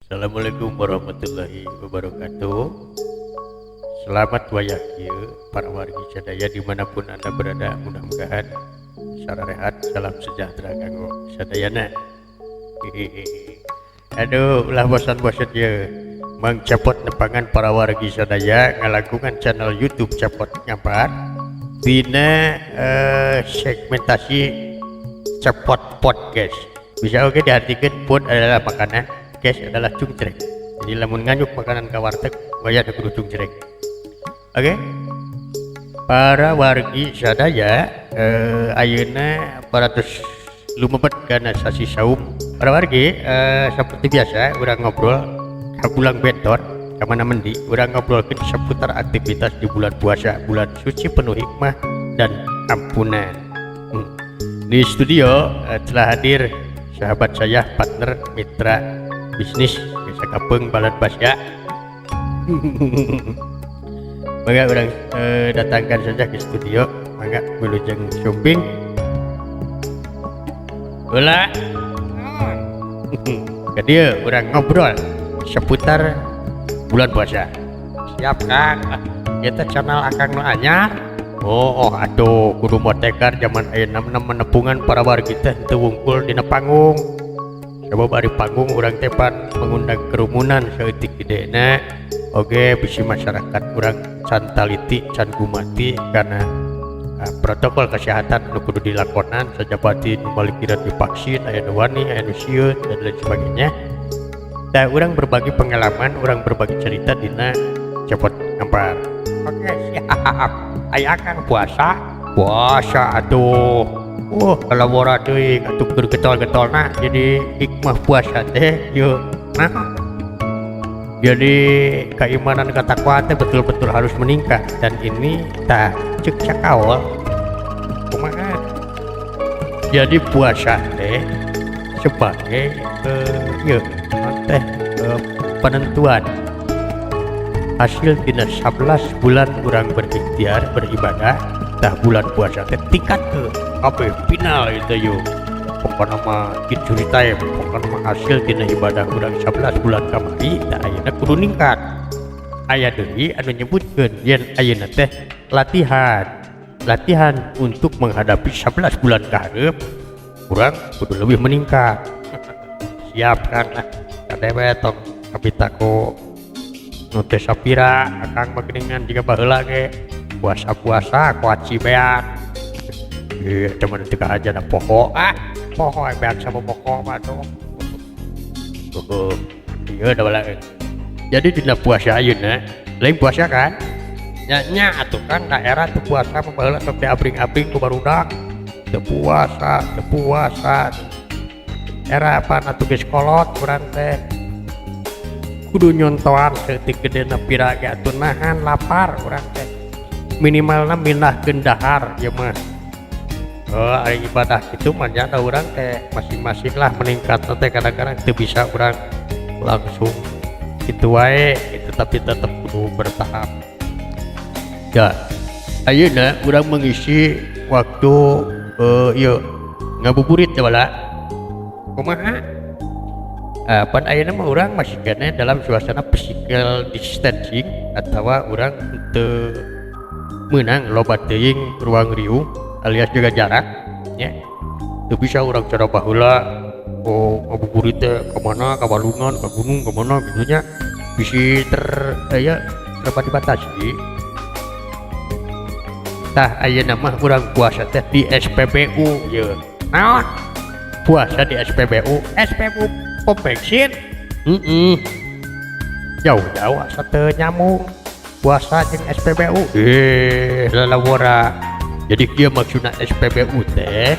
Assalamualaikum warahmatullahi wabarakatuh. Selamat wayah ieu para wargi sadaya dimanapun Anda berada, mudah-mudahan sararehat, salam sejahtera kanggo sadayana. Aduh, ulah bosan-bosan ye. Mang Cepot nepangan para wargi sadaya ngalangkungan channel YouTube Cepot Ngampar dina segmentasi Cepot Podcast. Bisa oke diartikan pod adalah makanan, cash adalah cungcreng. Jadi lamun nganyuk makanan ka warteg, wayah kudu cungcreng. Oke. Para wargi sadaya, ayeuna 400 lumebet kana sasi saum. Para wargi, seperti biasa urang ngobrol ka bulang bentor ka mana mendi, urang ngobrolkeun seputar aktivitas di bulan puasa, bulan suci penuh hikmah dan ampunan. Di studio telah hadir sahabat saya, partner, mitra bisnis, bisa kapeung balad basya. Mangga urang datangkan saja ke studio. Mangga wilujeng sumping. Ula. Ke dieu urang ngobrol seputar bulan puasa. Siap, Kang. Kita channel Akang nu anyar. Oh, aduh, kudu motekar zaman ayeuna mah menepungan para wargi teh teu wungkul dina panggung. Sebab ari panggung urang teh pan mengundang kerumunan saeutik gedena. Oke, bisi masyarakat urang can taliti, can gumati karena protokol kesehatan nu kudu dilakonan sajabati nu balikiran divaksin, aya nu wani, aya nu sieun, dan lain sebagainya. Nah, urang berbagi pengalaman, urang berbagi cerita dina Cepot Ngampar. Oke, siap. Aya Akang puasa? Puasa atuh. Kalau deui atuh keur getol-getolna, jadi hikmah puasa teh yeuh. Nah, jadi keimanan ketakwaan teh betul-betul harus meningkat dan ini tah cek cakaol kumaha. Jadi puasa teh sebagai ieu teh penentuan hasil tina 11 bulan urang berikhtiar beribadah. Tah, bulan puasa teh tingkat ke apa final itu yuk. Pokoknya mah kitu time, pokoknya mah hasil tina ibadah urang 11 bulan kamari, tah ayeuna kudu ningkat. Aya deui anu nyebutkeun yen ayeuna teh latihan latihan untuk menghadapi 11 bulan ka hareup, urang kudu lebih meningkat. Siap kan lah, kade we tong kabita ku nu teh sapira. Akang mah geuningan jiga baheula ge puasa-puasa kuaci beak. Ieu cuman teu aja da poho, ah, poho beak sama poko mah tuh. Oh, iya da bala. Jadi dina puasa ayeuna lain puasa kan nya nya atuh kan daerah tuh puasa mah baheula sok diabring-abring ku barudak, teu puasa, teu puasa. Era apa atuh, geus kolot urang teh kudu nyontoan saeutik gedena pira ge atuh nahan lapar urang teh, minimalna mindahkeun dahar ieu mah. Oh, ari ibadah kitu mah nya da urang teh masing-masing lah meningkat teh. Kadang-kadang teu bisa urang langsung kitu wae gitu, tapi tetep kudu bertahap ya. Ayeuna urang mengisi waktu ieu ngabuburit ya bala kumaha. Pan ayeuna mah urang masih keneh dalam suasana physical distancing atawa urang teu meunang loba teuing ruang riung alias jaga jarak nya. Teu bisa urang cara baheula, oh, ngabuburit teh ka mana, ka balungan, ka gunung, ka mana gitu nya, bisi ter aya serba dibatasi. Tah, ayeuna mah urang puasa teh di SPBU ye. Naon puasa di SPBU? SPBU pom bensin. Heeh, jauh-jauh asa teu nyambung puasa jeung SPBU. Lalawora. Jadi kieu maksudna, SPBU teh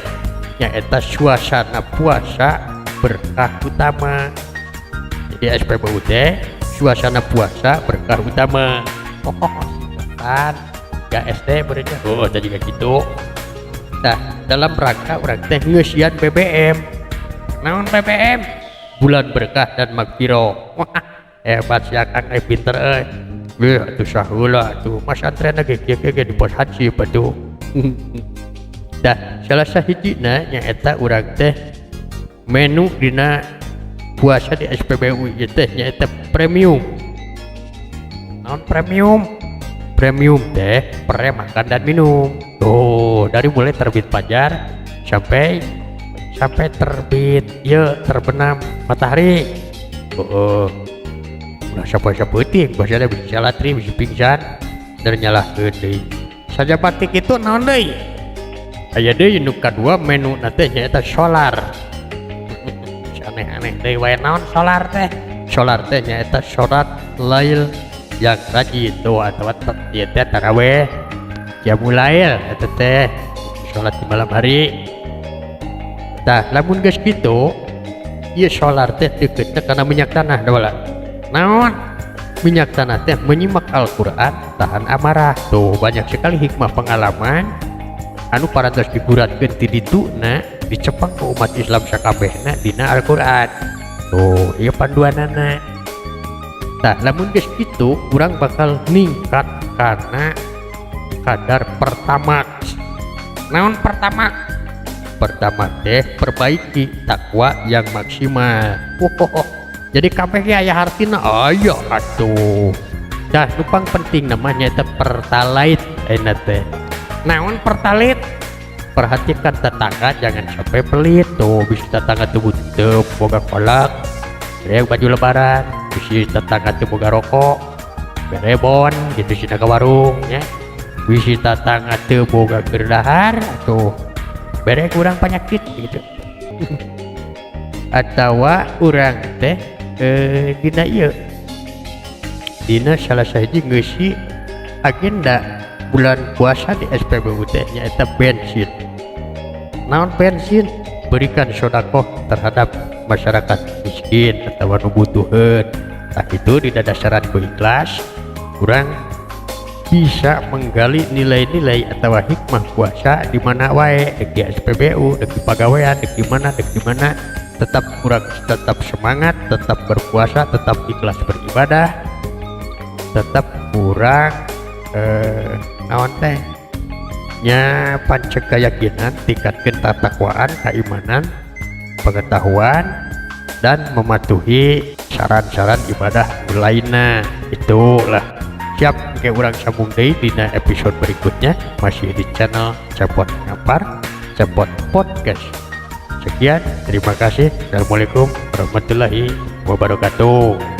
nyaeta suasana puasa berkah utama. Jadi SPBU teh suasana puasa berkah utama. Oh, singkatan gak SD berarti. Oh, tadi juga gitu. Nah, dalam rangka urang teh ngeusian BBM. Naon BBM? Bulan berkah dan magfirah. Wah, hebat si Akang, pinter euy. Wih, atuh saheula atuh masantren ge kieu ge di pos hansip atuh. Dah, salah sahijina nyaeta urang teh menu dina Puasa di SPBU ieu teh nyaeta premium. Naon premium? Premium teh pre makan dan minum. Tuh, dari mulai terbit fajar sampai sampai terbit ya terbenam matahari. Oh, ulah sapoe peuting bahasa bisa latri, bisa pingsan dan nyalahkeun deui. Sajabatik itu naon deui? Aya deui nu kadua, menu teh nyaeta solar. Aneh-aneh deui wae. Naon solar teh? Solar teh nyaeta sholat lail yang rajin tuh, atau ieu teh taraweh, qiyamul lail, eta teh sholat di malam hari. Tah, lamun geus kitu ieu solar teh deketna kana minyak tanah da. Naon minyak tanah teh? Menyimak Al-Quran, tahan amarah. Tuh, banyak sekali hikmah pengalaman anu parantos diguratkeun ti dituna, dicepeng ke umat Islam sakabehna dina Al-Quran. Tuh, ieu panduanana. Tah, lamun geus kitu urang bakal ningkat karena kadar Pertamax. Naon Pertamax? Pertama teh perbaiki takwa yang maksimal. Oh, jadi kabeh ge aya hartina, aya atuh. Dah, nu pang penting namanya itu Pertalite ayeuna teh. Naon Pertalite? Perhatikan tetangga, jangan sampai pelit. Tuh, bisa tetangga tuh teu boga kolak, bere baju lebaran. Bisi tetangga teu boga rokok, bere bon gitu sih ke warung ya. Bisi tetangga teu boga keur dahar tuh, bere kurang penyakit gitu. Atau urang teh dina ieu, dina salah sahiji ngeusi agenda bulan puasa di SPBU teh nyaeta bensin. Naon bensin? Berikan sodakoh terhadap masyarakat miskin atau anu butuheun. Tah, itu di dasaran ku ikhlas kurang bisa menggali nilai-nilai atau hikmah puasa di mana wae, dek di SPBU, dek di pagawean, dek di mana, dek di mana, tetap kurang, tetap semangat, tetap berpuasa, tetap ikhlas beribadah, tetap kurang naon teh nya, panceg keyakinan, tingkatkan ketakwaan, keimanan, pengetahuan, dan mematuhi saran-saran ibadah lainnya. Itulah. Siap kayak urang sambung deui dina episode berikutnya, masih di channel Cepot Ngampar, Cepot Podcast. Sekian, terima kasih. Assalamualaikum warahmatullahi wabarakatuh.